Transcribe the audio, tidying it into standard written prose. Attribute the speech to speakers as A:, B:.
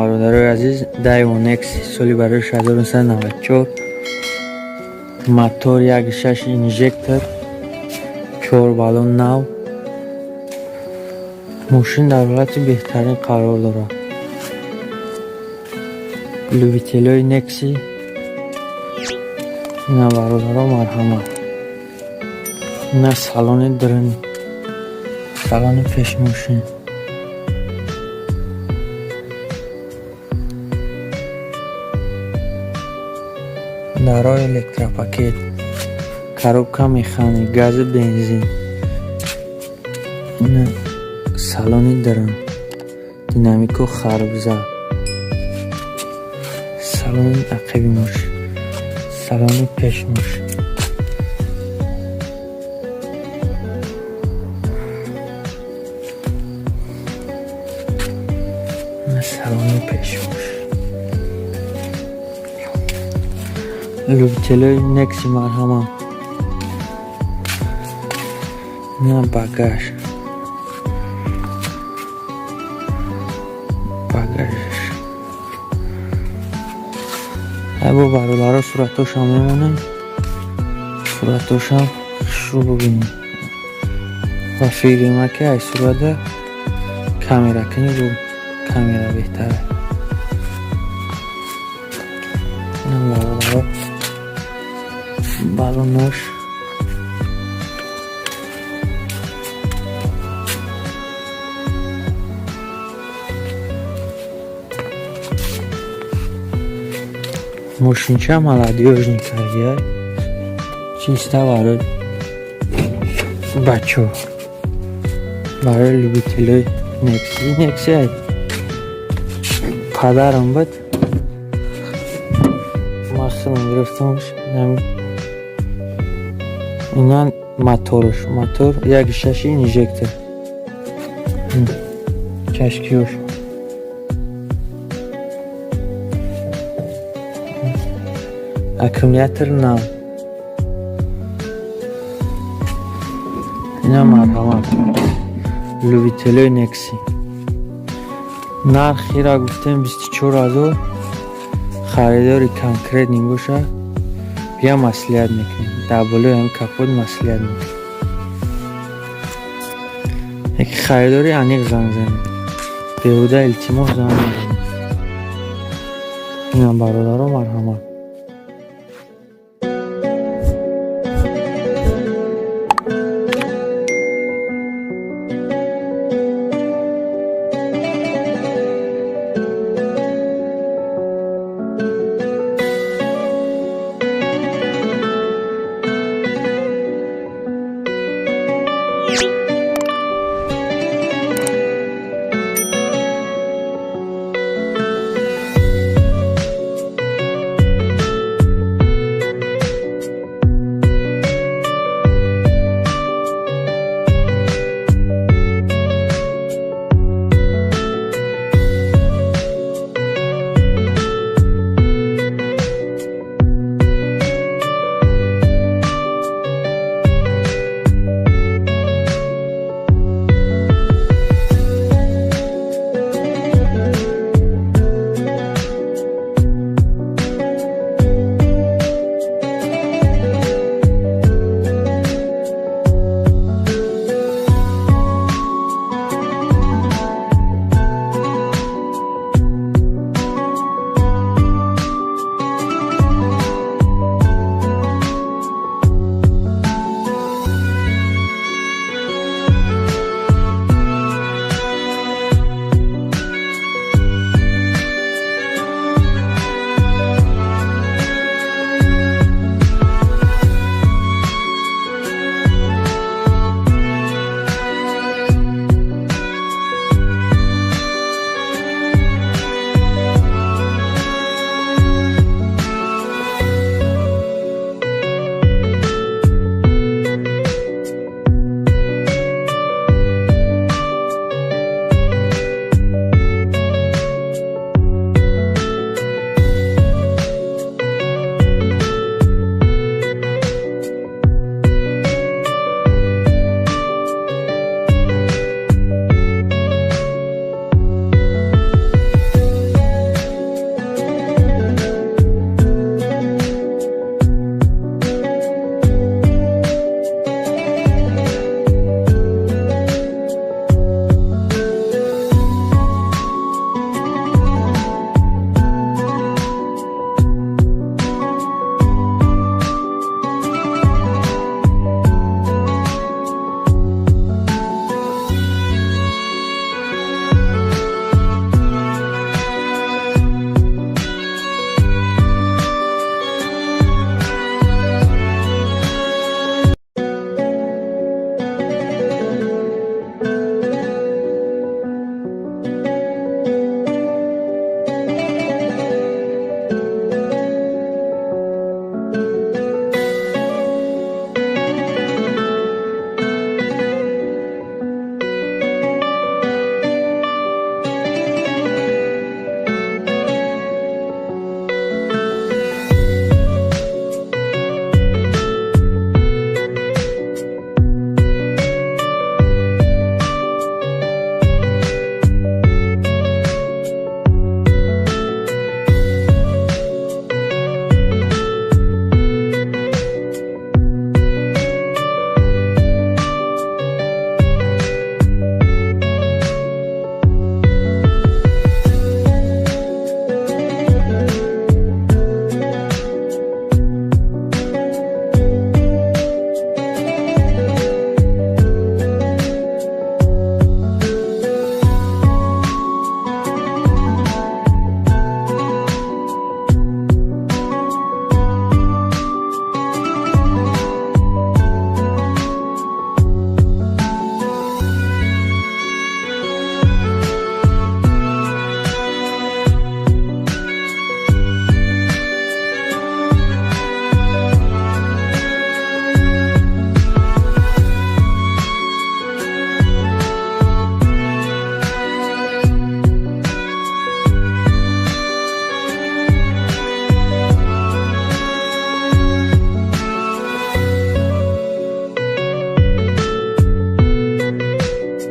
A: Бародарои азиз, Daewoo Nexi соли барои 1994, мотор 1.6 инжектор, чор баллон нав. Мошин дар ҳолати беҳтарин қарор дорад. Любителои Nexi, ина, бародаро, марҳамат. Ина салони даруни, салони пеши мошин. Дарои электропакет, коробка механик, газу бензин. Ина салони дарун, динамику харбза, салони ақиби мошин, салони пеши мошин. Салони пеши мошин. Любителои Nexi, марҳамат. Ина багаж, багажаш. Бо бародаро, суратошам мемонем, суратошам хушрӯ бубинем ва фикри ки ай сурата камера кунӣ, бо камера беҳтара. Бародаро, баллонош. Мошинча молодёжный кардия, чисто барои бачаҳо, барои любителои Nexi. Nexi падарам буд, ман худам гирифтамш. Ина моторш, мотор 1.6 инжектор, чашкиёш. Аккумулятор нав. Ина, марҳамат, любителои Nexi. Нархира гуфтем 24 000. Харидори конкретный боша, бия, маслиҳат мекунем. Дар болои ҳамин капот маслиҳат мекунем. Яке харидори аниқ занг занед, беҳуда, илтимос, занг назанед. Ина, бародаро, марҳамат.